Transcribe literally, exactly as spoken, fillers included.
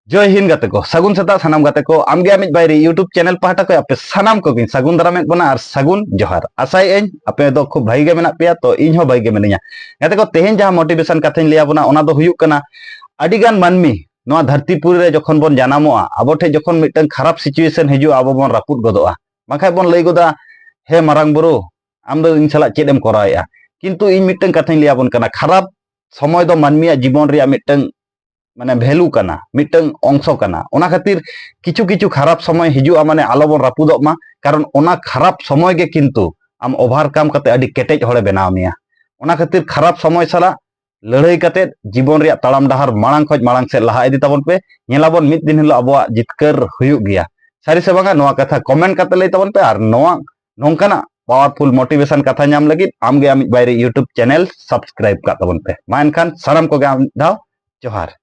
ᱡᱚᱭ ᱦᱤᱱᱫ ᱜᱟᱛᱮ ᱠᱚ, ᱥᱟᱹᱜᱩᱱ ᱥᱮᱛᱟᱜ ᱥᱟᱱᱟᱢ ᱜᱟᱛᱮ ᱠᱚ᱾ ᱟᱢᱜᱮ ᱟᱢᱤᱡ ᱵᱟᱭᱨᱤ YouTube ᱪᱮᱱᱮᱞ ᱯᱟᱦᱴᱟ ᱠᱷᱚᱱ ᱟᱯᱮ ᱥᱟᱱᱟᱢ ᱠᱚᱜᱮᱧ ᱥᱟᱹᱜᱩᱱ ᱫᱟᱨᱟᱢᱮᱫ ᱵᱚᱱᱟ ᱟᱨ ᱥᱟᱹᱜᱩᱱ ᱡᱚᱦᱟᱨ᱾ ᱟᱥᱟᱭᱮᱫ ᱟᱹᱧ ᱟᱯᱮ ᱫᱚ ᱠᱷᱩᱵ ᱵᱷᱟᱹᱜᱤ ᱜᱮ ᱢᱮᱱᱟᱜ ᱯᱮᱭᱟ, ᱛᱚ ᱤᱧ ᱦᱚᱸ ᱵᱷᱟᱹᱜᱤ ᱜᱮ ᱢᱤᱱᱟᱹᱧᱟ᱾ ᱜᱟᱛᱮ ᱠᱚ, ᱛᱮᱦᱮᱧ ᱡᱟᱦᱟᱸ ᱢᱳᱴᱤᱵᱷᱮᱥᱚᱱ ᱠᱟᱛᱷᱟᱧ ᱞᱟᱹᱭ ᱟᱵᱚᱱᱟ, ᱚᱱᱟ ᱫᱚ ᱦᱩᱭᱩᱜ ᱠᱟᱱᱟ, ᱟᱹᱰᱤ ᱜᱟᱱ ᱢᱟᱹᱱᱢᱤ ᱱᱚᱣᱟ ᱫᱷᱟᱹᱨᱛᱤ ᱯᱩᱨᱤ ᱨᱮ ᱡᱚᱠᱷᱚᱱ ᱵᱚᱱ ᱡᱟᱱᱟᱢᱚᱜᱼᱟ, ᱟᱵᱚ ᱴᱷᱮᱱ ᱡᱚᱠᱷᱚᱱ ᱢᱤᱫᱴᱟᱝ ᱠᱷᱟᱨᱟᱯ ᱥᱤᱪᱩᱭᱮᱥᱚᱱ ᱦᱤᱡᱩᱜᱼᱟ, ᱟᱵᱚ ᱵᱚᱱ ᱨᱟᱹᱯᱩᱫ ᱜᱚᱫᱚᱜᱼᱟ᱾ ᱵᱟᱝᱠᱷᱟᱡ ᱵᱚᱱ ᱞᱟᱹᱭ ᱜᱚᱫᱟ, "ᱦᱮ ᱢᱟᱨᱟᱝ ᱵᱩᱨᱩ, ᱟᱢ ᱫᱚ ᱤᱧ ᱥᱟᱞᱟᱜ ᱪᱮᱫ ᱮᱢ ᱠᱚᱨᱟᱣᱮᱫᱼᱟ?" ᱠᱤᱱᱛᱩ ᱤᱧ ᱢᱤᱫᱴᱟᱝ ᱠᱟᱛᱷᱟᱧ ᱞᱟᱹᱭ ᱟᱵᱚᱱ ᱠᱟᱱᱟ, ᱠᱷᱟᱨᱟᱯ ᱥᱚᱢᱚᱭ ᱫᱚ ᱢᱟᱹᱱᱢᱤᱭᱟᱜ ᱡᱤᱵᱚᱱ ᱨᱮᱭᱟᱜ ᱢᱤᱫᱴᱟᱝ ᱢᱟᱱᱮ ᱵᱷᱮᱞᱩ ᱠᱟᱱᱟ, ᱢᱤᱫᱴᱟᱝ ᱚᱝᱥᱚ ᱠᱟᱱᱟ᱾ ᱚᱱᱟ ᱠᱷᱟᱹᱛᱤᱨ ᱠᱤᱪᱷᱩ ᱠᱤᱪᱷᱩ ᱠᱷᱟᱨᱟᱯ ᱥᱚᱢᱚᱭ ᱦᱤᱡᱩᱜᱼᱟ, ᱢᱟᱱᱮ ᱟᱞᱚᱵᱚᱱ ᱨᱟᱹᱯᱩᱫᱚᱜ ᱢᱟ, ᱠᱟᱨᱚᱱ ᱚᱱᱟ ᱠᱷᱟᱨᱟᱯ ᱥᱚᱢᱚᱭ ᱜᱮ ᱠᱤᱱᱛᱩ ᱟᱢ ᱳᱵᱷᱟᱨᱠᱟᱢ ᱠᱟᱛᱮ ᱟᱹᱰᱤ ᱠᱮᱴᱮᱡ ᱦᱚᱲᱮ ᱵᱮᱱᱟᱣ ᱢᱮᱭᱟ᱾ ᱚᱱᱟ ᱠᱷᱟᱹᱛᱤᱨ ᱠᱷᱟᱨᱟᱯ ᱥᱚᱢᱚᱭ ᱥᱟᱞᱟᱜ ᱞᱟᱹᱲᱦᱟᱹᱭ ᱠᱟᱛᱮ ᱡᱤᱵᱚᱱ ᱨᱮᱭᱟᱜ ᱛᱟᱲᱟᱢ ᱰᱟᱦᱟᱨ ᱢᱟᱲᱟᱝ ᱠᱷᱚᱱ ᱢᱟᱲᱟᱝ ᱥᱮᱫ ᱞᱟᱦᱟ ᱤᱫᱤ ᱛᱟᱵᱚᱱ ᱯᱮ᱾ ᱧᱮᱞᱟᱵᱚᱱ ᱢᱤᱫ ᱫᱤᱱ ᱦᱤᱞᱳᱜ ᱟᱵᱚᱣᱟᱜ ᱡᱤᱛᱠᱟᱹᱨ ᱦᱩᱭᱩᱜ ᱜᱮᱭᱟ᱾ ᱥᱟᱹᱨᱤ ᱥᱮ ᱵᱟᱝᱟ, ᱱᱚᱣᱟ ᱠᱟᱛᱷᱟ ᱠᱚᱢᱮᱱᱴ ᱠᱟᱛᱮ ᱞᱟᱹᱭ ᱛᱟᱵᱚᱱ ᱯᱮ᱾ ᱟᱨ ᱱᱚᱣᱟ ᱱᱚᱝᱠᱟᱱᱟᱜ ᱯᱟᱣᱟᱨᱯᱷᱩᱞ ᱢᱳᱴᱤᱵᱷᱮᱥᱚᱱ ᱠᱟᱛᱷᱟ ᱧᱟᱢ ᱞᱟᱹᱜᱤᱫ ᱟᱢᱜᱮ ᱟᱢᱤᱡ ᱵᱟᱭᱨᱤ YouTube ᱪᱮᱱᱮᱞ ᱥᱟᱵᱥᱠᱨᱟᱭᱤᱵ ᱠᱟᱜ ᱛᱟᱵᱚᱱ ᱯᱮ᱾ ᱢᱟ ᱮᱱᱠᱷᱟᱱ ᱥᱟᱱᱟᱢ ᱠᱚᱜᱮ ᱟᱨ ᱢᱤᱫ ᱫᱷᱟᱣ ᱡᱚᱦᱟᱨ᱾